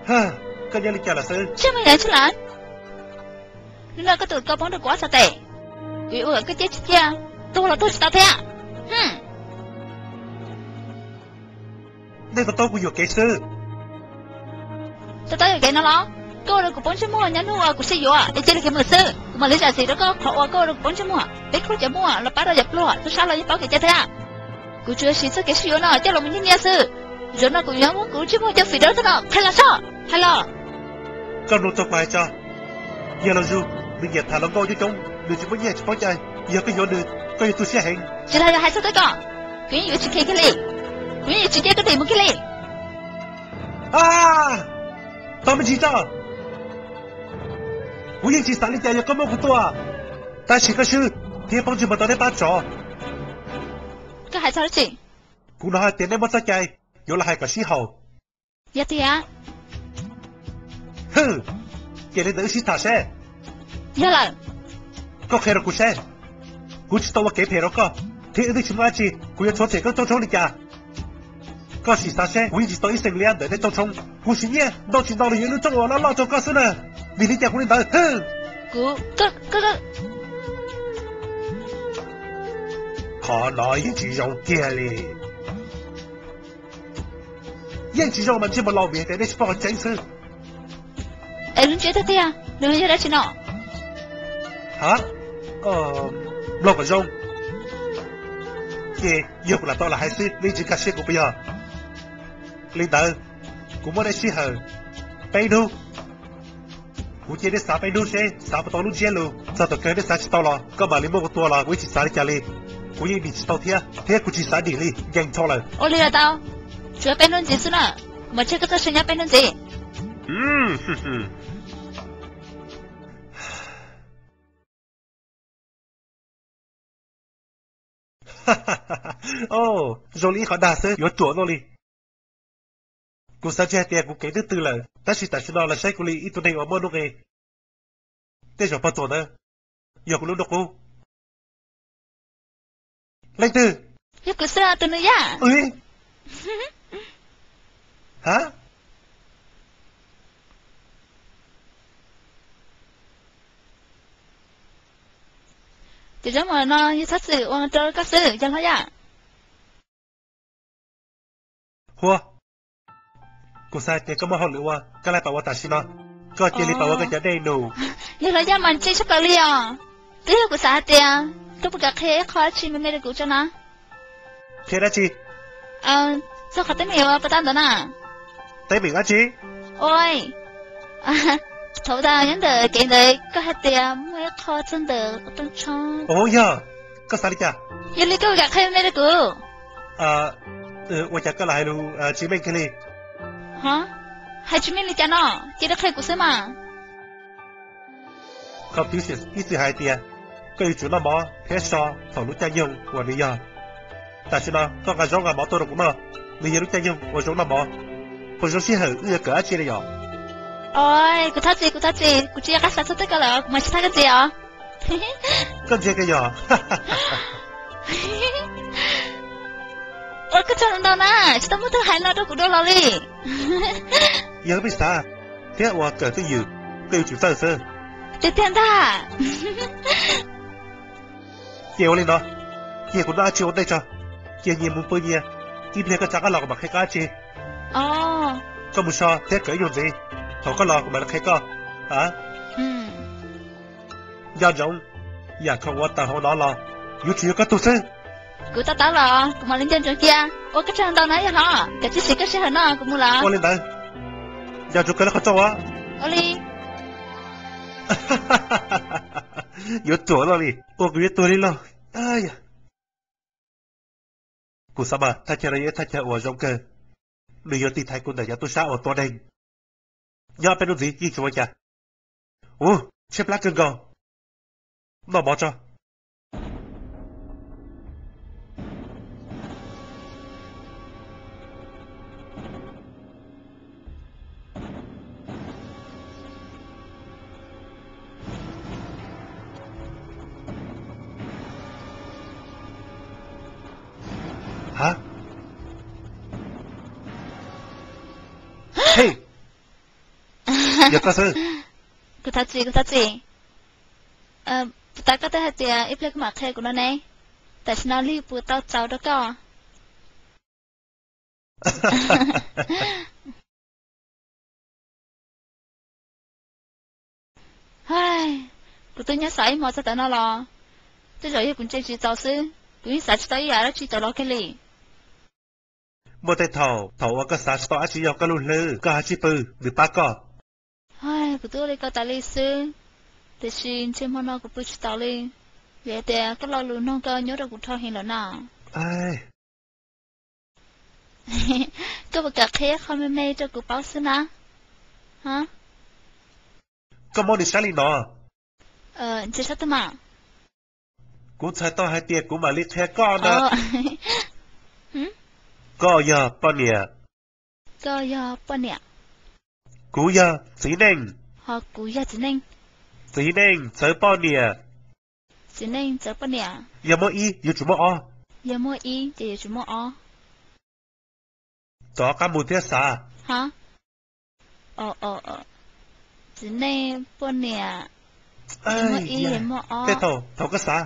Koj nyob li cas lawm xwb? Tsis muaj dab tsi lawm. Hnub no koj tus koj poob rau kuv ob txhais tes, kuv yuav ua kom koj ciaj tsis ciaj, tuag los tuag tsis tau thiab. Nej to taub kuv yuam kev xwb. To taub yuam kev no los? Koj ua rau kuv poob ntsej muag nyob hnub uas kuv sib yuav es cia li khiav mus xwb, kuv mam li zam txim rau koj qhov uas koj ua rau kuv poob ntsej muag. Peb khub cov muaj los pab rau yam pluag, tub sab los yeej paub kev cai thiab. Kuv tsuas siv txoj kev sib yuav no coj los mus nyiaj nyiaj xwb. Zaum no kuv yuav muab kuv ntsej muag coj fim rau tag no, qhia los soj, hais los. Koj mloog txog kuv hais tso. Yawg Los Zus, nws nyiam tham hluas nkauj coob coob, nws tsis muaj nyiaj tsis paub cai. Yog koj yuav nws, koj yuav tu siab heev. Tsis tas yog hais txog twb kom, kuv yeej yuav tsis khe kiag li. Kuv yeej yuav tsis cia koj dim mus kiag li. Tau me ntsis tso. Kuv yeej tsis xav li cas yog koj muab kuv tua. Tab sis koj swb thiab poob ntsej muag tau nej pab tsov. Koj hais txog dab tsi? Kuv hnov hais tias nej muaj txoj cai yuav los hais kom sib haum. Yog tias, hwm, ces li ntawd wb sib tham seb. Yog lawm. Koj qhia rau kuv seb. Kuv tsis tau ua kev phem rau koj, thiab wb twb tsis muaj dab tsi, kuv yuav tshuav them koj rooj tshoob li cas? Koj sim xav seb, kuv yeej tsis tau ib xees liab ntawm nej rooj tshoob. Kuv sim nyiaj ntau tsis ntau los yuav ib lub rooj uas loj loj rau koj xwb na. Vim li cas kuv li ntawd? Hwm. Kuv, koj, koj, koj. Qhov no yeej tsis zoo kiag li. Yeej tsis zoo mas ntsej muag laus vim hais tias nej tsis paub qhov tseeb xwb. Es lub ntsiab tiag tiag nws yog dab tsi no? Ha, mloog kom zoo. Ces yog kuv lam tau lam hais xwb, nej tsis nkag siab kuv puas yog? Li ntawd, kuv muab nej sij hawm peb hnub. Kuv cia nej xav peb hnub seb xav puas tau lub ntsiab lus. Txog thaum kawg nej xav tsis tau los koj mam li muab kuv tua los kuv yeej tsis xav li cas li. Kuv yeej dim tsis tau thiab, thiab kuv tsis xav dim li, nkees dhau lawm. Ua li los tau, tsuas peb hnub ntxiv xwb na. Mas tseg koj txoj sia nyob peb hnub ntxiv. Zoo li ib qho dag xwb yuav ruam luaj li. Kuv xav tsis hais tias kuv kev twb tw lawm, tab sis tam sim no los saib kuv li ib tug neeg uas muaj nuj nqis. Tej zaum pog tuam ntawd yog kuv lub nruab qub. Leej twg? Yog kuv xwb, tus nus yaj. Ha? Cov zaub mov no yog Txhob Txwm ua rau koj xwb, yog hlob yaj. Huab, kuv xav hais tias koj muaj hauj lwm ua, koj laij pam ua tam sim no. Koj cia li pam ua koj cov dej num. Yog hlob yaj mas ntse tshaj plaws li os. Twb yog kuv xav hais tias koj puas kam qhia ib qho dab tsi me me rau kuv tso na. Qhia dab tsi? Txog qhov teeb meem uas pas tau ntawd na. Teeb meem dab tsi? Ua, thaum tas nyob ntawm kev ntawd koj hais tias muaj ib qho txog ntawm rooj tshoob. Ua, yog, koj xav li cas? Yog li koj puas kam qhia me me rau kuv? Ua cas koj lam hais lus tsis meej kiag li? Hais tsis meej li cas no, cia li qhia kuv xwb mas. Koj twb ib txwm hais tias koj yuav tsum noj mov thiab so thaum lub caij nyoog uas nws yog. Tam sim no koj nqa zaub nqa mov tuaj rau kuv noj, nws yog lub caij nyoog uas zoo noj mov. Puas zoo sij hawm wb yuav kawm dab tsi li yom? Oi, kuv thov txim, kuv thov txim, kuv tsis yog qab xav txog twb koj lawm, kuv mam tsis thab koj ntxiv os. Koj ntsia koj yog. Ua koj tsaug ntau na, tsis tau muaj tug hais no rau kuv dua los li. Yog koj pheej xav thiab ua kawm twj ywm, koj yuav tsum txawj xwb. Tiag tiag ntag. Ces ua li no, cia kuv noj dab tsi ua ntej tso, cia nyias mus pw nyias, ib pliag koj rov qab los kuv mam qhia koj dab tsi. Koj mus so thiab kawm ib nyuag ntxiv, thaum koj los kuv mam li qhia koj. Nco ntsoov, yam khoom uas tawm hauv no los yuav tsum yog koj tug xwb. Kuv to taub los, kuv mam li nco ntsoov cia. Ua koj tsaug ntau na yog hlob, kawm tib si koj sij hawm no kuv mus lawm. Ua li ntawd, nco ntsoov kawg lub qhov rooj os. Ua li. Yuav ruam loj li, ua kuv yuav tuag li los. Kuv xav mas thaj chaw no yog ib thaj chaw uas zoo kawg, nws yuav tiv thaiv kuv ntawm cov tub sab uas tua neeg. Nyob peb hnub ntxiv yeej tsis ua cas. Ua, tshaib plab kawg nkaus. Noj mov tso. Hab, hej, Yog koj xwb. Kuv thov txim, kuv thov txim. Puas tas koj twb hais tias ib pliag koj mam qhia kuv no ne. Tam sim no lig puas tau txaus rau koj? Kuv twb nyob xav ib hmo txog tav no los, tej zaum yog kuv ntsia tsis txaus xwb, kuv yeej xav tsis tau ib yam dab tsi tawm los kiag li. Muaj tej thaum, thaum uas koj xav tsis tau dab tsi yog koj lub hlwb, koj hais tsij pw, nws pab koj. Kuv twb ua li ko tas li xwb, tiam sis ntshe hmo no kuv pw tsis taus li, vim tias koj lo lus noog ko nyuaj rau kuv dhau heev lawm na. Koj puas kam qhia qho me me rau kuv paub xwb na? Koj muab nws saib li no. Ntsia sab tag mas. Kuv txhais tau hais tias kuv mam li qhia koj ntag. Koj yog poj niam. Koj yog poj niam. Kuv yog txiv neej. Ho kuv yog txiv neej. Txiv neej txawv poj niam. Txiv neej txawv poj niam. Yog muaj ib, yuav tsum muaj ob. Yog muaj ib ces yuav tsum muaj ob. Rov qab mus thiab xav. Txiv neej poj niam, muaj ib, muaj ob. Tej thaum, thaum koj xav,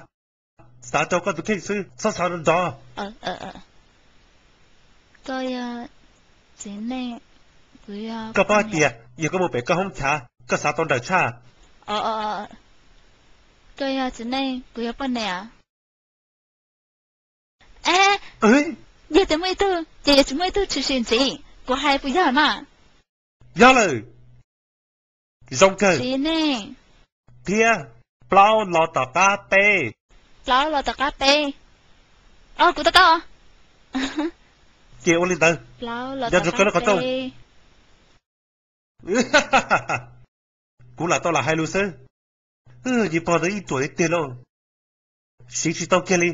xav rau koj tus kheej xwb, txhob xav nrov. Koj yog txiv neej, kuv yog, koj paub hais tias yog koj mus pem koj hoob chav, koj xav tau nrawm tshaj. Koj yog txiv neej, kuv yog poj niam. Yog tias muaj ib tug ces yuav tsum muaj ib tug tshwm sim ntxiv, kuv hais puas yog mas? Yog lawm. Zoo kawg. Txiv neej. Thiab plaub los tom qab peb. Plaub los tom qab peb. Kuv to taub. Ces ua li ntawd. Nco ntsoov koj lub qhov rooj. Kuv lam tau lam hais lus xwb. Nyias pog ntawd ib ruam tiag tiag lauj. Siv tsis tau kiag li.